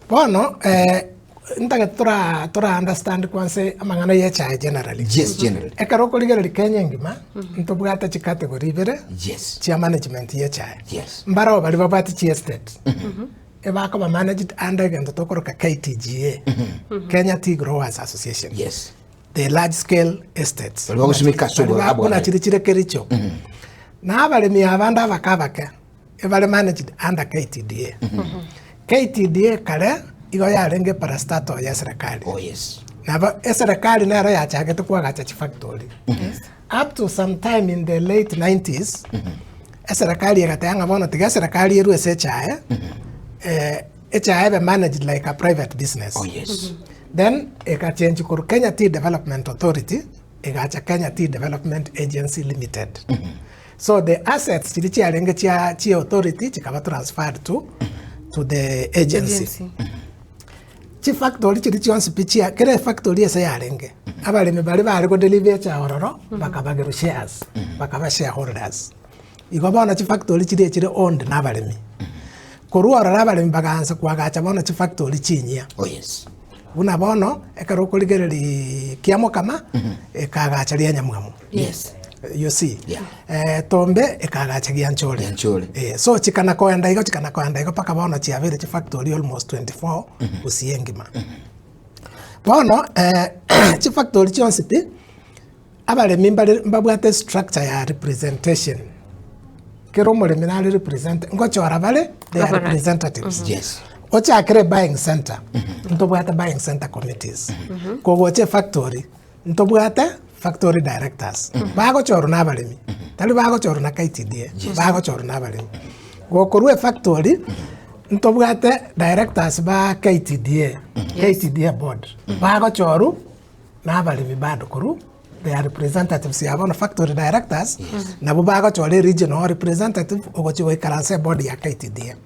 Bono ntagete tora tora understand kwansa amang'ana ya echae generally. Yes, generally. Ekero okorigereria Kenya engima, ntobwate chicategory ibere Yes. chia management ya echae. Yes. Mbaroo baria babwate chiestate, ebakoba managed under egento tokoroka KTGA, Kenya Tea Growers Association. Yes. The large scale estates. Baria bagosimeka ase Baria obwa- buna abwagare. chiri chire Kericho. Na abaremi abande abake abake, ebare managed under KTDA. KTDA kare igo yarenge parastatal ya eserekari. Oh yes. Nabo eserekari nero yachagete koagacha chifactory. Up to some time in the late 90s, eserekari egateba ng'a bono tiga eserekari erwe ase echae, echae ebe managed like a private business. Oh yes. Then ekachange korwa Kenya Tea Development Authority egacha Kenya Tea Development Agency Limited. So the assets chiria chiarenge chia chia authority chikaba transferred to to the agency. Agency. Chifactory chiria chionsi pi chia kera efactory ase yarenge, abaremi baria bare godeliver echae ororo bakabagerwa shares, bakaba shareholders. Igo bono chifactory chiria echire owned na abaremi. Korwa ororo abaremi bagaansa koagacha bono chifactory chinyia. Oh yes. Buna bono, ekero okorigereria kiamokama, ekaagacha ria nyamwamu. Yes. You see? Yeah. Eh, tombe ekaagacha gianchore. Gianchore. Eh, so chikana koenda igo chikana koenda igo mpaka bono chiabeire chifactory almost 24 gusii engima. Bono eh, chifactory chionsi pi, abaremi mbare mbabwate structure ya representation. Kera omoremi nare represent ngochora bare they are Abare. representatives. Yes. Ochakere buying center, ntobwate buying center committees. Kogocha efactory, ntobwate factory directors. Bagochorwa na abaremi, tari bagochorwa na KTDA, bagochorwa na abaremi. Gokorwa efactory, ntobwate directors ba KTDA, KTDA board, bagochorwa na abaremi bado korwa their representatives ya bono factory directors, nabwo bagochora e regional representative ogochia goikaransa eboard ya KTDA.